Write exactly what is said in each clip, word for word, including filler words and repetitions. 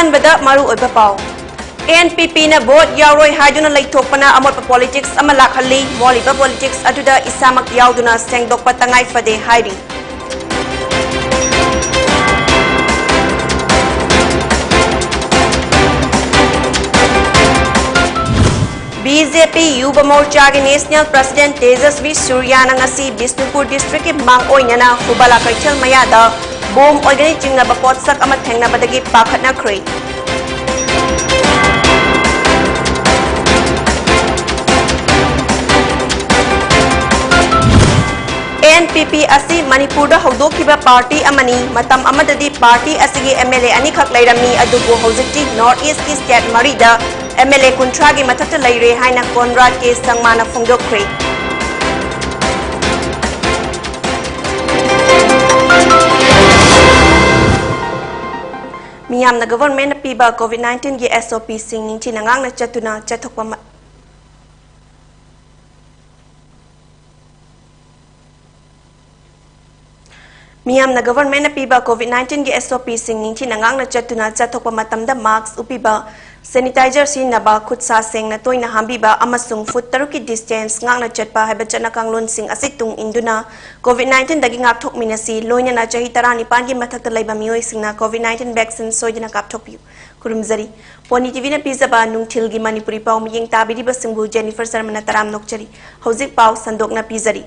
ꯑꯍꯥꯟꯕꯗ ꯃꯔꯨꯑꯣꯏꯕ ꯄꯥꯎ꯫ ꯑꯦꯟ ꯄꯤ ꯄꯤꯅ ꯚꯣꯠ ꯌꯥꯎꯔꯣꯏ ꯍꯥꯏꯗꯨꯅ ꯂꯩꯊꯣꯛꯄꯅ ꯑꯃꯣꯠꯄ ꯄꯣꯂꯤꯇꯤꯛꯁ ꯑꯃ ꯂꯥꯛꯍꯜꯂꯤ, ꯃꯣꯠꯂꯤꯕ ꯄꯣꯂꯤꯇꯤꯛꯁ ꯑꯗꯨꯗ ꯏꯁꯥꯃꯛ ꯌꯥꯎꯗꯨꯅ ꯁꯦꯡꯗꯣꯛꯄ ꯇꯉꯥꯏ ꯐꯗꯦ ꯍꯥꯏꯔꯤ꯫ ꯕꯤ ꯖꯦ ꯄꯤ ꯌꯨꯕ ꯃꯣꯔꯆꯥꯒꯤ ꯅꯦꯁꯅꯦꯜ ꯄ꯭ꯔꯁꯤꯗꯦꯟꯠ ꯇꯦꯖꯁ꯭ꯋꯤ ꯁꯨꯔ꯭ꯌꯥꯅ ꯉꯁꯤ ꯕꯤꯁꯅꯨꯄꯨꯔ ꯗꯤꯁꯇ꯭ꯔꯤꯛꯀꯤ ꯃꯥꯡꯑꯣꯏꯅꯅ ꯈꯨꯕꯂꯥ ꯀꯩꯊꯦꯜ ꯃꯌꯥꯗ ꯕꯣꯝ ꯑꯣꯏꯒꯅꯤ ꯆꯤꯡꯅꯕ ꯄꯣꯠꯁꯛ ꯑꯃ ꯊꯦꯡꯅꯕꯗꯒꯤ ꯄꯥꯈꯠꯅꯈ꯭ꯔꯦ꯫ ꯑꯦꯟ ꯄꯤ ꯄꯤ ꯑꯁꯤ ꯃꯅꯤꯄꯨꯔꯗ ꯍꯧꯗꯣꯛꯈꯤꯕ ꯄꯥꯔꯇꯤ ꯑꯃꯅꯤ꯫ ꯃꯇꯝ ꯑꯃꯗꯗꯤ ꯄꯥꯔꯇꯤ ꯑꯁꯤꯒꯤ ꯑꯦꯝ ꯑꯦꯜ ꯑꯦ ꯑꯅꯤꯈꯛ ꯂꯩꯔꯝꯃꯤ, ꯑꯗꯨꯕꯨ ꯍꯧꯖꯤꯛꯇꯤ ꯅꯣꯔꯠ ꯏꯁ꯭ꯠꯀꯤ ꯁ꯭ꯇꯦꯠ ꯃꯔꯤꯗ ꯑꯦꯝ ꯑꯦꯜ ꯑꯦ ꯀꯨꯟꯊ꯭ꯔꯥꯒꯤ ꯃꯊꯛꯇ ꯂꯩꯔꯦ ꯍꯥꯏꯅ ꯀꯣꯟꯔꯥꯗ ꯀꯦ ꯁꯪꯃꯥꯅ ꯐꯣꯡꯗꯣꯛꯈ꯭ꯔꯦ꯫ ꯃꯤꯌꯥꯝꯅ ꯒꯚꯔꯟꯃꯦꯟꯠꯅ ꯄꯤꯕ ꯀꯣꯚꯤꯗ ꯅꯥꯏꯟꯇꯤꯟꯒꯤ ꯑꯦꯁ ꯑꯣ ꯄꯤꯁꯤꯡ ꯅꯤꯡꯊꯤꯅ ꯉꯥꯛꯅ ꯆꯠꯇꯨꯅ ꯆꯠꯊꯣꯛꯄ ꯃ-, ꯃꯤꯌꯥꯝꯅ ꯒꯚꯔꯟꯃꯦꯟꯠꯅ ꯄꯤꯕ ꯀꯣꯚꯤꯗ ꯅꯥꯏꯟꯇꯤꯟꯒꯤ ꯑꯦꯁ ꯑꯣ ꯄꯤꯁꯤꯡ ꯅꯤꯡꯊꯤꯅ ꯉꯥꯛꯅ ꯆꯠꯇꯨꯅ ꯆꯠꯊꯣꯛꯄ ꯃꯇꯝꯗ ꯃꯥꯁꯛ ꯎꯞꯄꯤꯕ, ꯁꯦꯅꯤꯇꯥꯏꯖꯔ ꯁꯤꯖꯤꯟꯅꯕ, ꯈꯨꯠ ꯁꯥ ꯁꯦꯡꯅ ꯇꯣꯏꯅ ꯍꯥꯝꯕꯤꯕ ꯑꯃꯁꯨꯡ ꯐꯨꯠ ꯇꯔꯨꯛꯀꯤ ꯗꯤꯁꯇꯦꯟꯁ ꯉꯥꯛꯅ ꯆꯠꯄ ꯍꯥꯏꯕ ꯆꯠꯅ ꯀꯥꯡꯂꯣꯟꯁꯤꯡ ꯑꯁꯤ ꯇꯨꯡ ꯏꯟꯗꯨꯅ ꯀꯣꯚꯤꯗ ꯅꯥꯏꯟꯇꯤꯟꯗꯒꯤ ꯉꯥꯛꯊꯣꯛꯃꯤꯟꯅꯁꯤ꯫ ꯂꯣꯏꯅꯅ ꯆꯍꯤ ꯇꯔꯥꯅꯤꯄꯥꯟꯒꯤ ꯃꯊꯛꯇ ꯂꯩꯕ ꯃꯤꯑꯣꯏꯁꯤꯡꯅ ꯀꯣꯚꯤꯗ ꯅꯥꯏꯟꯇꯤꯟ ꯚꯦꯛꯁꯤꯟ ꯁꯣꯏꯗꯅ ꯀꯥꯞꯊꯣꯛꯄꯤꯌꯨ꯫ ꯈꯨꯔꯨꯝꯖꯔꯤ꯫ ꯄꯣꯅꯤ ꯇꯤꯚꯤꯅ ꯄꯤꯖꯕ ꯅꯨꯡꯊꯤꯜꯒꯤ ꯃꯅꯤꯄꯨꯔꯤ ꯄꯥꯎ ꯃꯤꯠꯌꯦꯡ ꯇꯥꯕꯤꯔꯤꯕꯁꯤꯡꯕꯨ ꯖꯦꯅꯤꯐꯔ ꯁꯔꯃꯅ ꯇꯔꯥꯝ ꯅꯣꯛꯆꯔꯤ꯫ ꯍꯧꯖꯤꯛ ꯄꯥꯎ ꯁꯟꯗꯣꯛꯅ ꯄꯤꯖꯔꯤ꯫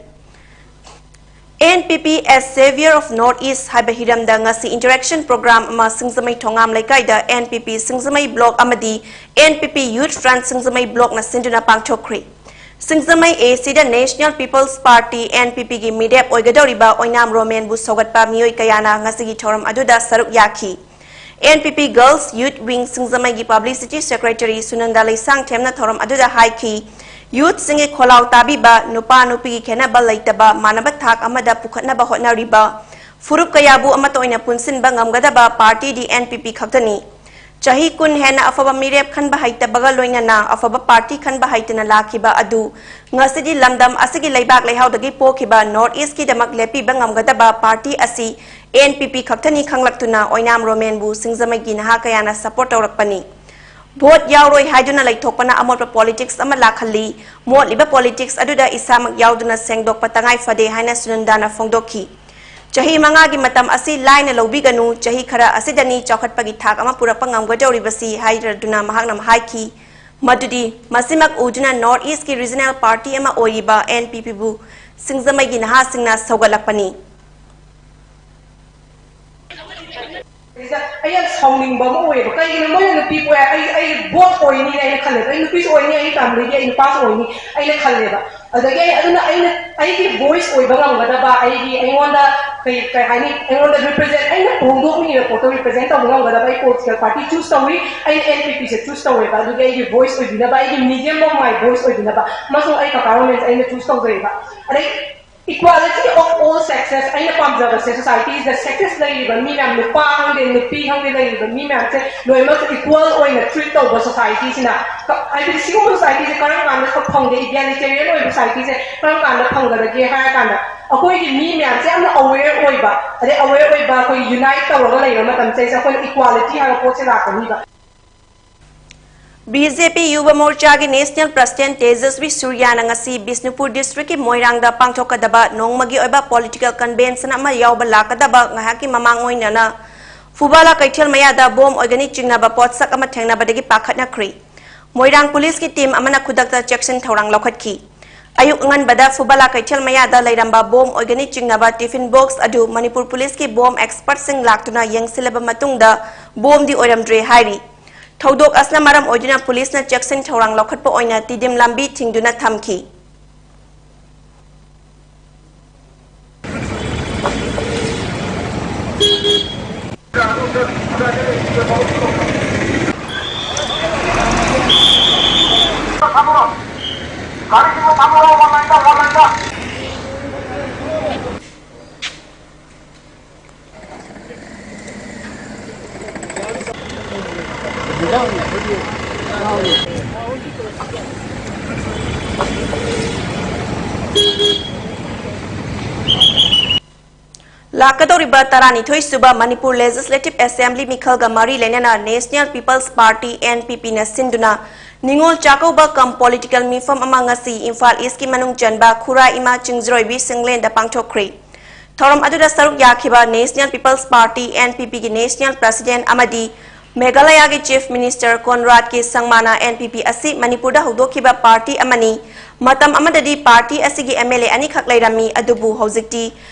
N P P as Savior of North East ꯍꯥꯏꯕ ꯍꯤꯔꯝꯗ ꯉꯁꯤ ꯏꯟꯇꯔꯦꯛꯁꯟ ꯄ꯭ꯔꯣꯒ꯭ꯔꯥꯝ ꯑꯃ ꯁꯤꯡꯖꯃꯩ ꯊꯣꯉꯥꯝ ꯂꯩꯀꯥꯏꯗ N P P Singjamei block ꯑꯃꯗꯤ N P P youth front Singjamei ꯕ꯭ꯂꯣꯛꯅ ꯁꯤꯟꯗꯨꯅ ꯄꯥꯡꯊꯣꯛꯈ꯭ꯔꯦ꯫ ꯁꯤꯡꯖꯃꯩ ꯑꯦ ꯁꯤꯗ national people's party, N P ꯄꯤꯒꯤ ꯃꯤꯔꯦꯞ ꯑꯣꯏꯒꯗꯧꯔꯤꯕ ꯑꯣꯏꯅꯥꯝ ꯔꯣꯃꯦꯟꯕꯨ ꯁꯧꯒꯠꯄ ꯃꯤꯑꯣꯏ ꯀꯌꯥꯅ ꯉꯁꯤꯒꯤ ꯊꯧꯔꯝ ꯑꯗꯨꯗ ꯁꯔꯨꯛ ꯌꯥꯈꯤ꯫ N P P girls youth wing ꯁꯤꯡꯖꯃꯩꯒꯤ ꯄꯕ꯭ꯂꯤꯁꯤꯇꯤ ꯁꯦꯀ꯭ꯔꯦꯇꯔꯤ ꯁꯨꯅꯟꯗ ꯂꯩꯁꯥꯡꯊꯦꯝꯅ ꯊꯧꯔꯝ ꯑꯗꯨꯗ ꯍꯥꯏꯈꯤ, ꯌꯨꯊꯁꯤꯡꯒꯤ ꯈꯣꯜꯂꯥꯎ ꯇꯥꯕꯤꯕ, ꯅꯨꯄꯥ ꯅꯨꯄꯤꯒꯤ ꯈꯦꯠꯅꯕ ꯂꯩꯇꯕ, ꯃꯥꯟꯅꯕ ꯊꯥꯛ ꯑꯃꯗ ꯄꯨꯈꯠꯅꯕ ꯍꯣꯠꯅꯔꯤꯕ, ꯐꯨꯔꯨꯞ ꯀꯌꯥꯕꯨ ꯑꯃꯠꯇ ꯑꯣꯏꯅ ꯄꯨꯟꯁꯤꯟꯕ ꯉꯝꯒꯗꯕ ꯄꯥꯔꯇꯤꯗꯤ ꯑꯦꯟ ꯄꯤ ꯄꯤ ꯈꯛꯇꯅꯤ꯫ ꯆꯍꯤ ꯀꯨꯟ ꯍꯦꯟꯅ ꯑꯐꯕ ꯃꯤꯔꯦꯞ ꯈꯟꯕ ꯍꯩꯇꯕꯒ ꯂꯣꯏꯅꯅ ꯑꯐꯕ ꯄꯥꯔꯇꯤ ꯈꯟꯕ ꯍꯩꯇꯅ ꯂꯥꯛꯈꯤꯕ ꯑꯗꯨ ꯉꯁꯤꯗꯤ ꯂꯝꯗꯝ ꯑꯁꯤꯒꯤ ꯂꯩꯕꯥꯛ ꯂꯩꯍꯥꯎꯗꯒꯤ ꯄꯣꯛꯈꯤꯕ ꯅꯣꯔꯠ ꯏꯁꯀꯤꯗꯃꯛ ꯂꯦꯞꯄꯤꯕ ꯉꯝꯒꯗꯕ ꯄꯥꯔꯇꯤ ꯑꯁꯤ ꯑꯦꯟ ꯄꯤ ꯄꯤ ꯈꯛꯇꯅꯤ ꯈꯪꯂꯛꯇꯨꯅ ꯑꯣꯏꯅꯥꯝ ꯔꯣꯃꯦꯟꯕꯨ ꯁꯤꯡꯖꯃꯩꯒꯤ ꯅꯍꯥ ꯀꯌꯥꯅ ꯁꯄꯣꯔꯠ ꯇꯧꯔꯛꯄꯅꯤ꯫ ꯚꯣꯠ ꯌꯥꯎꯔꯣꯏ ꯍꯥꯏꯗꯨꯅ ꯂꯩꯊꯣꯛꯄꯅ ꯑꯃꯣꯠꯄ ꯄꯣꯂꯤꯇꯤꯛꯁ ꯑꯃ ꯂꯥꯛꯍꯜꯂꯤ, ꯃꯣꯠꯂꯤꯕ ꯄꯣꯂꯤꯇꯤꯛꯁ ꯑꯗꯨꯗ ꯏꯁꯥꯃꯛ ꯌꯥꯎꯗꯨꯅ ꯁꯦꯡꯗꯣꯛꯄ ꯇꯉꯥꯏ ꯐꯗꯦ ꯍꯥꯏꯅ ꯁꯨꯅꯟꯗꯥꯅ ꯐꯣꯡꯗꯣꯛꯈꯤ꯫ ꯆꯍꯤ ꯃꯉꯥꯒꯤ ꯃꯇꯝ ꯑꯁꯤ ꯂꯥꯏꯅ ꯂꯧꯕꯤꯒꯅꯨ, ꯆꯍꯤ ꯈꯔ ꯑꯁꯤꯗꯅꯤ ꯆꯥꯎꯈꯠꯄꯒꯤ ꯊꯥꯛ ꯑꯃ ꯄꯨꯔꯛꯄ ꯉꯝꯒꯗꯧꯔꯤꯕꯁꯤ ꯍꯥꯏꯔꯗꯨꯅ ꯃꯍꯥꯛꯅ ꯍꯥꯏꯈꯤ ꯃꯗꯨꯗꯤ ꯃꯁꯤꯃꯛ ꯎꯗꯨꯅ ꯅꯣꯔꯠ ꯏꯁꯀꯤ ꯔꯤꯖꯅꯦꯜ ꯄꯥꯔꯇꯤ ꯑꯃ ꯑꯣꯏꯔꯤꯕ ꯑꯦꯟ ꯄꯤ ꯄꯤꯕꯨ ꯁꯤꯡꯖꯃꯩꯒꯤ ꯅꯍꯥꯁꯤꯡꯅ ꯁꯧꯒꯠꯂꯛꯄꯅꯤ꯫ ꯁꯤꯗ ꯑꯩ ꯌꯥꯝ ꯁꯥꯎꯅꯤꯡꯕ ꯑꯃ ꯑꯣꯏꯌꯦꯕ꯫ ꯀꯩꯒꯤꯅꯣ ꯃꯣꯏꯅ ꯅꯨꯄꯤ ꯄꯣꯛꯑꯦ, ꯑꯩ, ꯑꯩ ꯕꯣꯠ ꯑꯣꯏꯅꯤ ꯑꯩꯅ ꯈꯜꯂꯦꯕ꯫ ꯑꯩ ꯅꯨꯄꯤꯁꯨ ꯑꯣꯏꯅꯤ, ꯑꯩ ꯐꯦꯃꯤꯂꯤꯒꯤ ꯑꯩ ꯅꯨꯄꯥꯁꯨ ꯑꯣꯏꯅꯤ ꯑꯩꯅ ꯈꯜꯂꯦꯕ꯫ ꯑꯗꯒꯤ ꯑꯩ, ꯑꯗꯨꯅ ꯑꯩꯅ, ꯑꯩꯒꯤ ꯚꯣꯏꯁ ꯑꯣꯏꯕ ꯉꯝꯒꯗꯕ, ꯑꯩꯒꯤ, ꯑꯩꯉꯣꯟꯗ ꯀꯩ, ꯀꯩ ꯍꯥꯏꯅꯤ, ꯑꯩꯉꯣꯟꯗ ꯔꯤꯄ꯭ꯔꯖꯦꯟ, ꯑꯩꯅ ꯐꯣꯡꯗꯣꯛꯅꯤꯡꯉꯤꯕ ꯄꯣꯠꯇꯣ ꯔꯤꯄ꯭ꯔꯖꯦꯟ ꯇꯧꯕ ꯉꯝꯒꯗꯕ ꯑꯩ ꯄꯣꯂꯤꯇꯤꯀꯦꯜ ꯄꯥꯔꯇꯤ ꯆꯨꯁ ꯇꯧꯏ꯫ ꯑꯩꯅ ꯑꯦꯟ ꯄꯤ ꯄꯤꯁꯦ ꯆꯨꯁ ꯇꯧꯋꯦꯕ꯫ ꯑꯗꯨꯒꯤ ꯑꯩꯒꯤ ꯚꯣꯏꯁ ꯑꯣꯏꯕꯤꯅꯕ, ꯑꯩꯒꯤ ꯃꯤꯗꯤꯌꯝ ꯑꯣꯐ ꯃꯥꯏ ꯚꯣꯏꯁ ꯑꯣꯏꯕꯤꯅꯕ ꯑꯃꯁꯨꯡ ꯑꯩ ꯀꯀꯥ ꯔꯣꯃꯦꯟꯁꯦ ꯑꯩꯅ ꯆꯨꯁ ꯇꯧꯖꯩꯕ꯫ ꯑꯗꯩ equality of all sexes, ꯑꯩꯅ ꯄꯥꯝꯖꯕꯁꯦ ꯁꯣꯁꯥꯏꯇꯤꯁꯤꯗ ꯁꯦꯛꯁꯦꯁ ꯂꯩꯔꯤꯕ ꯃꯤ ꯃꯌꯥꯝ, ꯅꯨꯄꯥ ꯈꯪꯗꯦ, ꯅꯨꯄꯤ ꯈꯪꯗꯦ, ꯂꯩꯔꯤꯕ ꯃꯤ ꯃꯌꯥꯝꯁꯦ ꯂꯣꯏꯅꯃꯛ ꯏꯀ꯭ꯋꯦꯜ ꯑꯣꯏꯅ ꯇ꯭ꯔꯤꯠ ꯇꯧꯕ ꯁꯣꯁꯥꯏꯇꯤꯁꯤꯅ, ꯀ-, ꯍꯥꯏꯕꯗꯤ ꯁꯤꯒꯨꯝꯕ ꯁꯣꯁꯥꯏꯇꯤꯁꯦ ꯀꯔꯝ ꯀꯥꯟꯗ ꯈꯛ ꯐꯪꯒꯦ, ꯏꯒ꯭ꯋꯦꯂꯤꯇꯦꯔꯤꯌꯟ ꯑꯣꯏꯕ ꯁꯣꯁꯥꯏꯇꯤꯁꯦ ꯀꯔꯝ ꯀꯥꯟꯗ ꯐꯪꯒꯗꯒꯦ ꯍꯥꯏꯔ ꯀꯥꯟꯗ, ꯑꯩꯈꯣꯏꯒꯤ ꯃꯤ ꯃꯌꯥꯝꯁꯦ ꯌꯥꯝꯅ ꯑꯋꯦꯌꯔ ꯑꯣꯏꯕ, ꯑꯗꯩ ꯑꯋꯦꯌꯔ ꯑꯣꯏꯕ, ꯑꯩꯈꯣꯏ ꯌꯨꯅꯥꯏꯠ ꯇꯧꯔꯒ ꯂꯩꯕ ꯃꯇꯝꯁꯤꯗꯩꯁꯤꯗ ꯑꯩꯈꯣꯏꯅ ꯏꯀ꯭ꯋꯥꯂꯤꯇꯤ ꯍꯥꯏꯕ ꯄꯣꯠꯁꯦ ꯂꯥꯛꯀꯅꯤꯕ꯫ ꯕꯤ ꯖꯦ ꯄꯤ ꯌꯨꯕ ꯃꯣꯔꯆꯥꯒꯤ ꯅꯦꯁꯅꯦꯜ ꯄ꯭ꯔꯁꯤꯗꯦꯟꯠ ꯇꯦꯖꯁ꯭ꯋꯤ ꯁꯨꯔꯌꯥꯅ ꯉꯁꯤ ꯕꯤꯁꯅꯨꯄꯨꯔ ꯗꯤꯁꯇ꯭ꯔꯤꯛꯀꯤ ꯃꯣꯏꯔꯥꯡꯗ ꯄꯥꯡꯊꯣꯛꯀꯗꯕ ꯅꯣꯡꯃꯒꯤ ꯑꯣꯏꯕ ꯄꯣꯂꯤꯇꯤꯀꯦꯜ ꯀꯟꯚꯦꯟꯁꯟ ꯑꯃ ꯌꯥꯎꯕ ꯂꯥꯛꯀꯗꯕ ꯉꯥꯏꯍꯥꯛꯀꯤ ꯃꯃꯥꯡ ꯑꯣꯏꯅꯅ ꯐꯨꯕꯥꯂꯥ ꯀꯩꯊꯦꯜ ꯃꯌꯥꯗ ꯕꯣꯝ ꯑꯣꯏꯒꯅꯤ ꯆꯤꯡꯅꯕ ꯄꯣꯠꯁꯛ ꯑꯃ ꯊꯦꯡꯅꯕꯗꯒꯤ ꯄꯥꯈꯠꯅꯈ꯭ꯔꯦ꯫ ꯃꯣꯏꯔꯥꯡ ꯄꯨꯂꯤꯁꯀꯤ ꯇꯤꯝ ꯑꯃꯅ ꯈꯨꯗꯛꯇ ꯆꯦꯛꯁꯤꯟ ꯊꯧꯔꯥꯡ ꯂꯧꯈꯠꯈꯤ꯫ ꯑꯌꯨꯛ ꯑꯉꯟꯕꯗ ꯐꯨꯕꯥꯂꯥ ꯀꯩꯊꯦꯜ ꯃꯌꯥꯗ ꯂꯩꯔꯝꯕ ꯕꯣꯝ ꯑꯣꯏꯒꯅꯤ ꯆꯤꯡꯅꯕ ꯇꯤꯐꯤꯟ ꯕꯣꯛꯁ ꯑꯗꯨ ꯃꯅꯤꯄꯨꯔ ꯄꯨꯂꯤꯁꯀꯤ ꯕꯣꯝ ꯑꯦꯛꯁꯄꯔꯠꯁꯤꯡ ꯂꯥꯛꯇꯨꯅ ꯌꯦꯡꯁꯤꯜꯂꯕ ꯃꯇꯨꯡꯗ ꯕꯣꯝꯗꯤ ꯑꯣꯏꯔꯝꯗ꯭ꯔꯦ ꯍꯥꯏꯔꯤ꯫ ꯊꯧꯗꯣꯛ ꯑꯁꯤꯅ ꯃꯔꯝ ꯑꯣꯏꯗꯨꯅ ꯄꯨꯂꯤꯁꯅ ꯆꯦꯛꯁꯤꯟ ꯊꯧꯔꯥꯡ ꯂꯧꯈꯠꯄ ꯑꯣꯏꯅ ꯇꯤꯗꯤꯝ ꯂꯝꯕꯤ ꯊꯤꯡꯗꯨꯅ ꯊꯝꯈꯤ꯫ ꯂꯥꯛꯀꯗꯧꯔꯤꯕ ꯇꯔꯥꯅꯤꯊꯣꯏ ꯁꯨꯕ ꯃꯅꯤꯄꯨꯔ Legislative Assembly ꯃꯤꯈꯜꯒ ꯃꯔꯤ ꯂꯩꯅꯅ National People's Party, N P P ꯅ ꯁꯤꯟꯗꯨꯅ ꯅꯤꯉꯣꯜ ꯆꯥꯛꯀꯧꯕ cum political ꯃꯤꯐꯝ ꯑꯃ ꯉꯁꯤ ꯏꯝꯐꯥꯜ East ꯀꯤ ꯃꯅꯨꯡ ꯆꯟꯕ ꯈꯨꯔꯥꯏ ꯏꯃꯥ ꯆꯤꯡꯖꯤꯔꯣꯏꯕꯤ ꯁꯤꯡꯂꯦꯟꯗ ꯄꯥꯡꯊꯣꯛꯈ꯭ꯔꯦ꯫ ꯊꯧꯔꯝ ꯑꯗꯨꯗ ꯁꯔꯨꯛ ꯌꯥꯈꯤꯕ National People's Party, N P P ꯒꯤ National President ꯑꯃꯗꯤ ꯃꯦꯘꯥꯂꯌꯥꯒꯤ Chief Minister ꯀꯣꯟꯔꯥꯗ ꯀꯦ ꯁꯪꯃꯥꯅ N P P ꯑꯁꯤ ꯃꯅꯤꯄꯨꯔꯗ ꯍꯧꯗꯣꯛꯈꯤꯕ party ꯑꯃꯅꯤ, ꯃꯇꯝ ꯑꯃꯗꯗꯤ party ꯑꯁꯤꯒꯤ M L A ꯑꯅꯤꯈꯛ ꯂꯩꯔꯝꯃꯤ, ꯑꯗꯨꯕꯨ ꯍꯧꯖꯤꯛꯇꯤ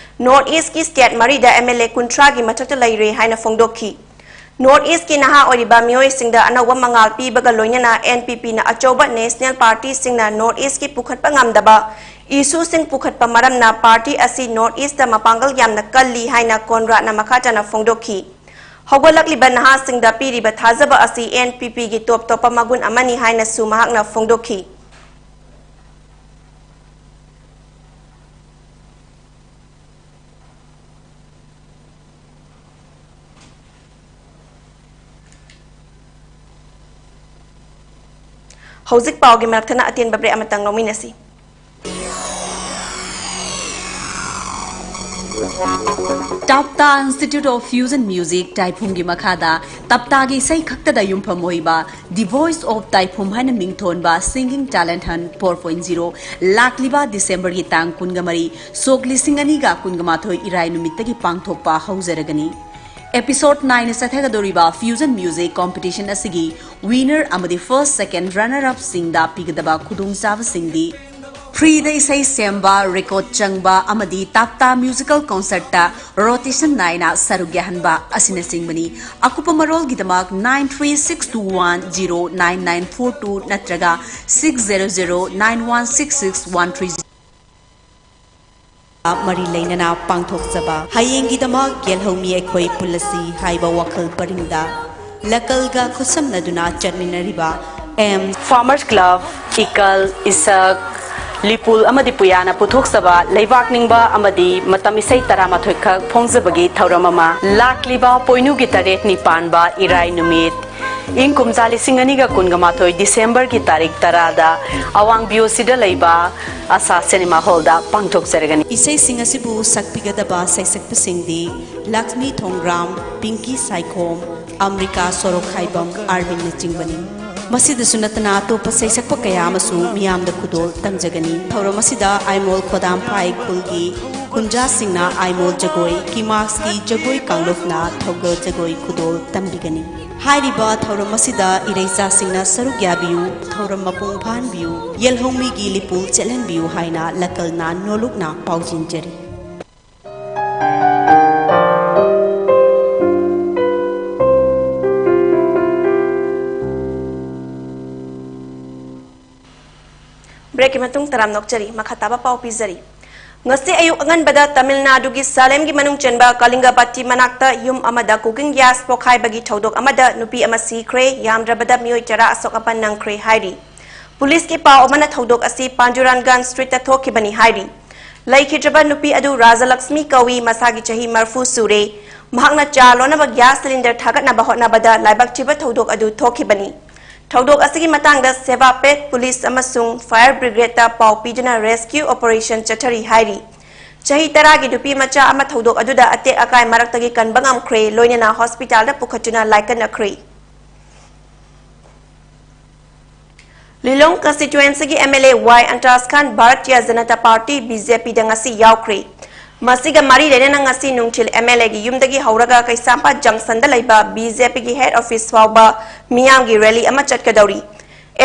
North East ꯀꯤ state ꯃꯔꯤꯗ M L A ꯀꯨꯟꯊ꯭ꯔꯥꯒꯤ ꯃꯊꯛꯇ ꯂꯩꯔꯦ ꯍꯥꯏꯅ ꯐꯣꯡꯗꯣꯛꯈꯤ꯫ North East ꯀꯤ ꯅꯍꯥ ꯑꯣꯏꯔꯤꯕ ꯃꯤꯑꯣꯏꯁꯤꯡꯗ ꯑꯅꯧꯕ ꯃꯉꯥꯜ ꯄꯤꯕꯒ ꯂꯣꯏꯅꯅ N P P ꯅ ꯑꯆꯧꯕ national party ꯁꯤꯡꯅ North East ꯀꯤ ꯄꯨꯈꯠꯄ ꯉꯝꯗꯕ issue ꯁꯤꯡ ꯄꯨꯈꯠꯄ ꯃꯔꯝꯅ party ꯑꯁꯤ North East ꯇ ꯃꯄꯥꯡꯒꯜ ꯌꯥꯝꯅ ꯀꯜꯂꯤ ꯍꯥꯏꯅ ꯀꯣꯟꯔꯥꯗꯅ ꯃꯈꯥ ꯇꯥꯅ ꯐꯣꯡꯗꯣꯛꯈꯤ꯫ ꯍꯧꯒꯠꯂꯛꯂꯤꯕ ꯅꯍꯥꯁꯤꯡꯗ ꯄꯤꯔꯤꯕ ꯊꯥꯖꯕ ꯑꯁꯤ N P P ꯒꯤ ꯇꯣꯞ ꯇꯣꯞꯄ ꯃꯒꯨꯟ ꯑꯃꯅꯤ ꯍꯥꯏꯅꯁꯨ ꯃꯍꯥꯛꯅ ꯐꯣꯡꯗꯣꯛꯈꯤ꯫ ꯍꯧꯖꯤꯛ ꯄꯥꯎꯒꯤ ꯃꯔꯛ ꯊꯠꯅ ꯑꯇꯦꯟꯕ break ꯑꯃꯇꯪ ꯂꯧꯃꯤꯟꯅꯁꯤ꯫ ꯇꯞꯇꯥ Institute of Fusion Music ꯇꯥꯏꯐꯨꯝꯒꯤ ꯃꯈꯥꯗ ꯇꯞꯇꯥꯒꯤ ꯏꯁꯩ ꯈꯛꯇꯗ ꯌꯨꯝꯐꯝ ꯑꯣꯏꯕ The Voice of ꯇꯥꯏꯐꯨꯝ ꯍꯥꯏꯅ ꯃꯤꯡꯊꯣꯟꯕ Singing Talent Hunt four point zero ꯂꯥꯛꯂꯤꯕ December ꯒꯤ ꯇꯥꯡ ꯀꯨꯟꯒ ꯃꯔꯤ, ꯁꯣꯛ ꯂꯤꯁꯤꯡ ꯑꯅꯤꯒ ꯀꯨꯟꯒ ꯃꯥꯊꯣꯏ ꯏꯔꯥꯏ ꯅꯨꯃꯤꯠꯇꯒꯤ ꯄꯥꯡꯊꯣꯛꯄ ꯍꯧꯖꯔꯒꯅꯤ꯫ Episode nine ꯆꯠꯊꯒꯗꯧꯔꯤꯕ Fusion Music Competition ꯑꯁꯤꯒꯤ winner ꯑꯃꯗꯤ first, second runner up ꯁꯤꯡꯗ ꯄꯤꯒꯗꯕ ꯈꯨꯗꯣꯡꯆꯥꯕꯁꯤꯡꯗꯤ free ꯗ ꯏꯁꯩ ꯁꯦꯝꯕ, record ꯆꯪꯕ ꯑꯃꯗꯤ ꯇꯞꯇꯥ musical concert ꯇ rotation ꯅꯥꯏꯅ ꯁꯔꯨꯛ ꯌꯥꯍꯟꯕ ꯑꯁꯤꯅꯆꯤꯡꯕꯅꯤ꯫ ꯑꯀꯨꯞꯄ ꯃꯔꯣꯜꯒꯤꯗꯃꯛ nine three six two one zero nine nine four two ꯅꯠꯇ꯭ꯔꯒ six zero zero nine one six six one three zero ꯃꯔꯤ ꯂꯩꯅꯅ ꯄꯥꯡꯊꯣꯛꯆꯕ ꯍꯌꯦꯡꯒꯤꯗꯃꯛ ꯌꯦꯜꯍꯧꯃꯤ ꯑꯩꯈꯣꯏ ꯄꯨꯜꯂꯁꯤ ꯍꯥꯏꯕ ꯋꯥꯈꯜ ꯄꯔꯤꯡꯗ ꯂꯀꯜꯒ ꯈꯨꯠꯁꯝꯅꯗꯨꯅ ꯆꯠꯃꯤꯟꯅꯔꯤꯕ M Farmers Club, ꯏꯀꯜ, ꯏꯁꯛ, ꯂꯤꯄꯨꯜ ꯑꯃꯗꯤ ꯄꯨꯌꯥꯅ ꯄꯨꯊꯣꯛꯆꯕ ꯂꯩꯕꯥꯛ ꯅꯤꯡꯕ ꯑꯃꯗꯤ ꯃꯇꯝ ꯏꯁꯩ ꯇꯔꯥꯃꯥꯊꯣꯏ ꯈꯛ ꯐꯣꯡꯖꯕꯒꯤ ꯊꯧꯔꯝ ꯑꯃ꯫ ꯂꯥꯛꯂꯤꯕ ꯄꯣꯏꯅꯨꯒꯤ ꯇꯔꯦꯠꯅꯤ ꯄꯥꯟꯕ ꯏꯔꯥꯏ ꯅꯨꯃꯤꯠ, ꯏꯪ ꯀꯨꯝꯖꯥ ꯂꯤꯁꯤꯡ ꯑꯅꯤꯒ ꯀꯨꯟꯒ ꯃꯥꯊꯣꯏ ꯗꯤꯁꯦꯝꯕꯔꯒꯤ ꯇꯥꯔꯤꯛ ꯇꯔꯥꯗ ꯑꯋꯥꯡ ꯕꯤ ꯑꯣ ꯁꯤꯗ ꯂꯩꯕ ꯑꯁꯥ ꯁꯤꯅꯦꯃꯥ ꯍꯣꯜꯗ ꯄꯥꯡꯊꯣꯛꯆꯔꯒꯅꯤ꯫ ꯏꯁꯩꯁꯤꯡ ꯑꯁꯤꯕꯨ ꯁꯛꯄꯤꯒꯗꯕ ꯁꯩꯁꯛꯄꯁꯤꯡꯗꯤ ꯂꯛꯁꯃꯤ ꯊꯣꯡꯒ꯭ꯔꯥꯝ, ꯄꯤꯡꯀꯤ ꯁꯥꯏꯈꯣꯝ, ꯑꯝꯔꯤꯀꯥ ꯁꯣꯔꯣꯛꯈꯥꯏꯕꯝ, ꯑꯥꯔꯕꯤꯟꯅꯆꯤꯡꯕꯅꯤ꯫ ꯃꯁꯤꯗꯁꯨ ꯅꯠꯇꯅ ꯑꯇꯣꯞꯄ ꯁꯩꯁꯛꯄ ꯀꯌꯥ ꯑꯃꯁꯨ ꯃꯤꯌꯥꯝꯗ ꯈꯨꯗꯣꯜ ꯇꯝꯖꯒꯅꯤ꯫ ꯊꯧꯔꯝ ꯑꯁꯤꯗ ꯑꯥꯏꯃꯣꯜ ꯈꯣꯗꯥꯝꯐꯥꯏ ꯈꯨꯜꯒꯤ ꯈꯨꯟꯖꯥꯁꯤꯡꯅ ꯑꯥꯏꯃꯣꯜ ꯖꯒꯣꯏ, ꯀꯤꯃꯥꯛꯁꯀꯤ ꯖꯒꯣꯏ ꯀꯥꯡꯂꯨꯞꯅ ꯊꯧꯒꯜ ꯖꯒꯣꯏ ꯈꯨꯗꯣꯜ ꯇꯝꯕꯤꯒꯅꯤ꯫ ꯍꯥꯏꯔꯤꯕ ꯊꯧꯔꯝ ꯑꯁꯤꯗ ꯏꯔꯩꯆꯥꯁꯤꯡꯅ ꯁꯔꯨꯛ ꯌꯥꯕꯤꯌꯨ, ꯊꯧꯔꯝ ꯃꯄꯨꯡ ꯐꯥꯍꯟꯕꯤꯌꯨ, ꯌꯦꯜꯍꯧꯃꯤꯒꯤ ꯂꯤꯄꯨ ꯆꯦꯜꯍꯟꯕꯤꯌꯨ ꯍꯥꯏꯅ ꯂꯀꯜꯅ ꯅꯣꯂꯨꯛꯅ ꯄꯥꯎꯖꯦꯟꯖꯔꯤ꯫ Breakꯀꯤ ꯃꯇꯨꯡ ꯇꯔꯥꯝꯅ ꯑꯣꯛꯆꯔꯤ꯫ ꯃꯈꯥ ꯇꯥꯕ ꯄꯥꯎ ꯄꯤꯖꯔꯤ꯫ ꯉꯁꯤ ꯑꯌꯨꯛ ꯑꯉꯟꯕꯗ ꯇꯥꯃꯤꯜ ꯅꯥꯗꯨꯒꯤ ꯁꯥꯂꯦꯝꯒꯤ ꯃꯅꯨꯡ ꯆꯟꯕ ꯀꯂꯤꯡꯒꯄꯇꯤ ꯃꯅꯥꯛꯇ ꯌꯨꯝ ꯑꯃꯗ cooking gas ꯄꯣꯈꯥꯏꯕꯒꯤ ꯊꯧꯗꯣꯛ ꯑꯃꯗ ꯅꯨꯄꯤ ꯑꯃ ꯁꯤꯈ꯭ꯔꯦ, ꯌꯥꯝꯗ꯭ꯔꯕꯗ ꯃꯤꯑꯣꯏ ꯇꯔꯥ ꯑꯁꯣꯛ ꯑꯄꯟ ꯅꯪꯈ꯭ꯔꯦ ꯍꯥꯏꯔꯤ꯫ ꯄꯨꯂꯤꯁꯀꯤ ꯄꯥꯎ ꯑꯃꯅ ꯊꯧꯗꯣꯛ ꯑꯁꯤ ꯄꯥꯟꯗꯨꯔꯥꯟꯒꯥꯟ ꯁ꯭ꯇ꯭ꯔꯤꯠꯇ ꯊꯣꯛꯈꯤꯕꯅꯤ ꯍꯥꯏꯔꯤ꯫ ꯂꯩꯈꯤꯗ꯭ꯔꯕ ꯅꯨꯄꯤ ꯑꯗꯨ ꯔꯥꯖꯂꯛꯁꯃꯤ ꯀꯧꯏ, ꯃꯁꯥꯒꯤ ꯆꯍꯤ ꯃꯔꯐꯨ ꯁꯨꯔꯦ꯫ ꯃꯍꯥꯛꯅ ꯆꯥ ꯂꯣꯟꯅꯕ gas cylinder ꯊꯥꯒꯠꯅꯕ ꯍꯣꯠꯅꯕꯗ ꯂꯥꯏꯕꯛ ꯊꯤꯕ ꯊꯧꯗꯣꯛ ꯑꯗꯨ ꯊꯣꯛꯈꯤꯕꯅꯤ꯫ ꯊꯧꯗꯣꯛ ꯑꯁꯤꯒꯤ ꯃꯇꯥꯡꯗ ꯁꯦꯕꯥ ꯄꯦꯠ ꯄꯨꯂꯤꯁ ꯑꯃꯁꯨꯡ fire brigadeꯇ ꯄꯥꯎ ꯄꯤꯗꯨꯅ rescue operation ꯆꯠꯊꯔꯤ ꯍꯥꯏꯔꯤ꯫ ꯆꯍꯤ ꯇꯔꯥꯒꯤ ꯅꯨꯄꯤ ꯃꯆꯥ ꯑꯃ ꯊꯧꯗꯣꯛ ꯑꯗꯨꯗ ꯑꯇꯦꯛ ꯑꯀꯥꯏ ꯃꯔꯛꯇꯒꯤ ꯀꯟꯕ ꯉꯝꯈ꯭ꯔꯦ, ꯂꯣꯏꯅꯅ hospitalꯗ ꯄꯨꯈꯠꯇꯨꯅ ꯂꯥꯏꯀꯠꯅꯈ꯭ꯔꯦ꯫ ꯂꯤꯂꯣꯡ constituencyꯒꯤ MLA ꯋꯥꯏ ꯑꯟꯇꯥꯖ ꯈꯥꯟ ꯚꯥꯔꯇꯤꯌ ꯖꯅꯇꯥ ꯄꯥꯔꯇꯤ, BJPꯗ ꯉꯁꯤ ꯌꯥꯎꯈ꯭ꯔꯦ꯫ ꯃꯁꯤꯒ ꯃꯔꯤ ꯂꯩꯅꯅ ꯉꯁꯤ ꯅꯨꯡꯊꯤꯜ MLAꯒꯤ ꯌꯨꯝꯗꯒꯤ ꯍꯧꯔꯒ ꯀꯩꯁꯥꯝꯄꯥꯠ ꯖꯪꯁꯟꯗ ꯂꯩꯕ BJPꯒꯤ head office ꯐꯥꯎꯕ ꯃꯤꯌꯥꯝꯒꯤ rally ꯑꯃ ꯆꯠꯀꯗꯧꯔꯤ꯫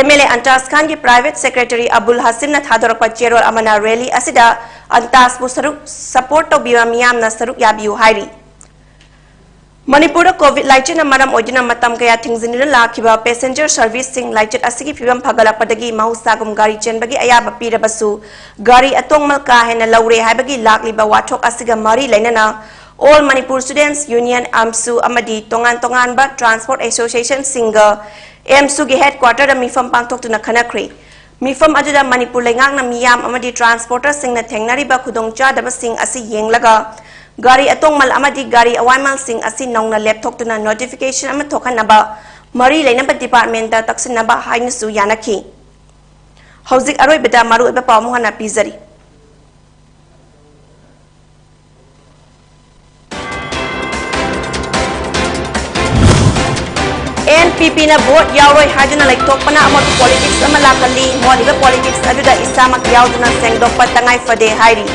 MLA ꯑꯟꯇꯥꯖ ꯈꯥꯟꯒꯤ private secretary ꯑꯕꯨꯜ ꯍꯥꯁꯤꯝꯅ ꯊꯥꯗꯣꯔꯛꯄ ꯆꯦꯔꯣꯜ ꯑꯃꯅ rally ꯑꯁꯤꯗ ꯑꯟꯇꯥꯖꯄꯨ ꯁꯔꯨꯛ, support ꯇꯧꯕꯤꯕ ꯃꯤꯌꯥꯝꯅ ꯁꯔꯨꯛ ꯌꯥꯕꯤꯌꯨ ꯍꯥꯏꯔꯤ꯫ ꯃꯅꯤꯄꯨꯔꯗ COVID ꯂꯥꯏꯆꯠꯅ ꯃꯔꯝ ꯑꯣꯏꯗꯨꯅ ꯃꯇꯝ ꯀꯌꯥ ꯊꯤꯡꯖꯤꯟꯗꯨꯅ ꯂꯥꯛꯈꯤꯕ passenger serviceꯁꯤꯡ ꯂꯥꯏꯆꯠ ꯑꯁꯤꯒꯤ ꯐꯤꯕꯝ ꯐꯒꯠꯂꯛꯄꯗꯒꯤ ꯃꯍꯧꯁꯥꯒꯨꯝ ꯒꯥꯔꯤ ꯆꯦꯟꯕꯒꯤ ꯑꯌꯥꯕ ꯄꯤꯔꯕꯁꯨ ꯒꯥꯔꯤ ꯑꯇꯣꯡꯃꯜ ꯀꯥ ꯍꯦꯟꯅ ꯂꯧꯔꯦ ꯍꯥꯏꯕꯒꯤ ꯂꯥꯛꯂꯤꯕ ꯋꯥꯊꯣꯛ ꯑꯁꯤꯒ ꯃꯔꯤ ꯂꯩꯅꯅ All Manipur Students Union, AMSU, ꯑꯃꯗꯤ ꯇꯣꯉꯥꯟ ꯇꯣꯉꯥꯟꯕ transport associationꯁꯤꯡꯒ AMSUꯒꯤ headquarterꯗ ꯃꯤꯐꯝ ꯄꯥꯡꯊꯣꯛꯇꯨꯅ ꯈꯟꯅꯈ꯭ꯔꯦ꯫ ꯃꯤꯐꯝ ꯑꯗꯨꯗ ꯃꯅꯤꯄꯨꯔ ꯂꯩꯉꯥꯛꯅ ꯃꯤꯌꯥꯝ ꯑꯃꯗꯤ transporterꯁꯤꯡꯅ ꯊꯦꯡꯅꯔꯤꯕ ꯈꯨꯗꯣꯡꯆꯥꯗꯕꯁꯤꯡ ꯑꯁꯤ ꯌꯦꯡꯂꯒ ꯒꯥꯔꯤ ꯑꯇꯣꯡꯃꯜ ꯑꯃꯗꯤ ꯒꯥꯔꯤ ꯑꯋꯥꯏꯃꯜꯁꯤꯡ ꯑꯁꯤ ꯅꯧꯅ ꯂꯦꯞꯊꯣꯛꯇꯨꯅ notification ꯑꯃ ꯊꯣꯛꯍꯟꯅꯕ ꯃꯔꯤ ꯂꯩꯅꯕ departmentꯇ ꯇꯛꯁꯤꯟꯅꯕ ꯍꯥꯏꯅꯁꯨ ꯌꯥꯅꯈꯤ꯫ ꯍꯧꯖꯤꯛ ꯑꯔꯣꯏꯕꯗ ꯃꯔꯨꯑꯣꯏꯕ ꯄꯥꯎ ꯑꯃꯨꯛ ꯍꯟꯅ ꯄꯤꯖꯔꯤ꯫ NPPꯅ vote ꯌꯥꯎꯔꯣꯏ ꯍꯥꯏꯗꯨꯅ ꯂꯩꯊꯣꯛꯄꯅ ꯑꯃꯣꯠꯄ politics ꯑꯃ ꯂꯥꯛꯍꯜꯂꯤ꯫ ꯃꯣꯠꯂꯤꯕ politics ꯑꯗꯨꯗ ꯏꯁꯥꯃꯛ ꯌꯥꯎꯗꯨꯅ ꯁꯦꯡꯗꯣꯛꯄ ꯇꯉꯥꯏ ꯐꯗꯦ ꯍꯥꯏꯔꯤ꯫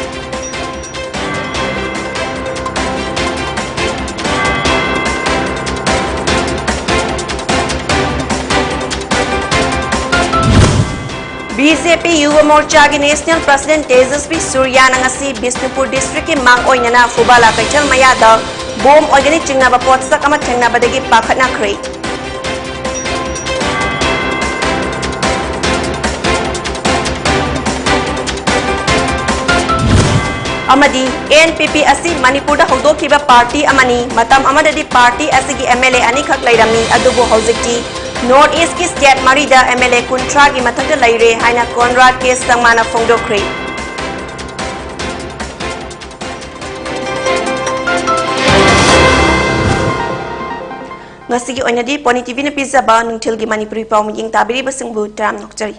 BJP ꯌꯨꯕ ꯃꯣꯔꯆꯥꯒꯤ national president ꯇꯦꯖꯁ꯭ꯋꯤ ꯁꯨꯔꯌꯥꯅ ꯉꯁꯤ ꯕꯤꯁꯅꯨꯄꯨꯔ districtꯀꯤ ꯃꯥꯡ ꯑꯣꯏꯅꯅ ꯐꯨꯕꯥꯂꯥ ꯀꯩꯊꯦꯜ ꯃꯌꯥꯗ bomb ꯑꯣꯏꯒꯅꯤ ꯆꯤꯡꯅꯕ ꯄꯣꯠꯁꯛ ꯑꯃ ꯊꯦꯡꯅꯕꯗꯒꯤ ꯄꯥꯈꯠꯅꯈ꯭ꯔꯦ꯫ ꯑꯃꯗꯤ NPP ꯑꯁꯤ ꯃꯅꯤꯄꯨꯔꯗ ꯍꯧꯗꯣꯛꯈꯤꯕ party ꯑꯃꯅꯤ꯫ ꯃꯇꯝ ꯑꯃꯗꯗꯤ party ꯑꯁꯤꯒꯤ MLA ꯑꯅꯤꯈꯛ ꯂꯩꯔꯝꯃꯤ, ꯑꯗꯨꯕꯨ ꯍꯧꯖꯤꯛꯇꯤ North Eastꯀꯤ state ꯃꯔꯤꯗ MLA ꯀꯨꯟꯊ꯭ꯔꯥꯒꯤ ꯃꯊꯛꯇ ꯂꯩꯔꯦ ꯍꯥꯏꯅ ꯀꯣꯟꯔꯥꯗ ꯀꯦ ꯁꯪꯃꯥꯅ ꯐꯣꯡꯗꯣꯛꯈ꯭ꯔꯦ꯫ ꯉꯁꯤꯒꯤ ꯑꯣꯏꯅꯗꯤ Pony TVꯅ ꯄꯤꯖꯕ ꯅꯨꯡꯊꯤꯜꯒꯤ ꯃꯅꯤꯄꯨꯔꯤ ꯄꯥꯎ ꯃꯤꯠꯌꯦꯡ ꯇꯥꯕꯤꯔꯤꯕꯁꯤꯡꯕꯨ ꯇꯔꯥꯝꯅ ꯑꯣꯛꯆꯔꯤ꯫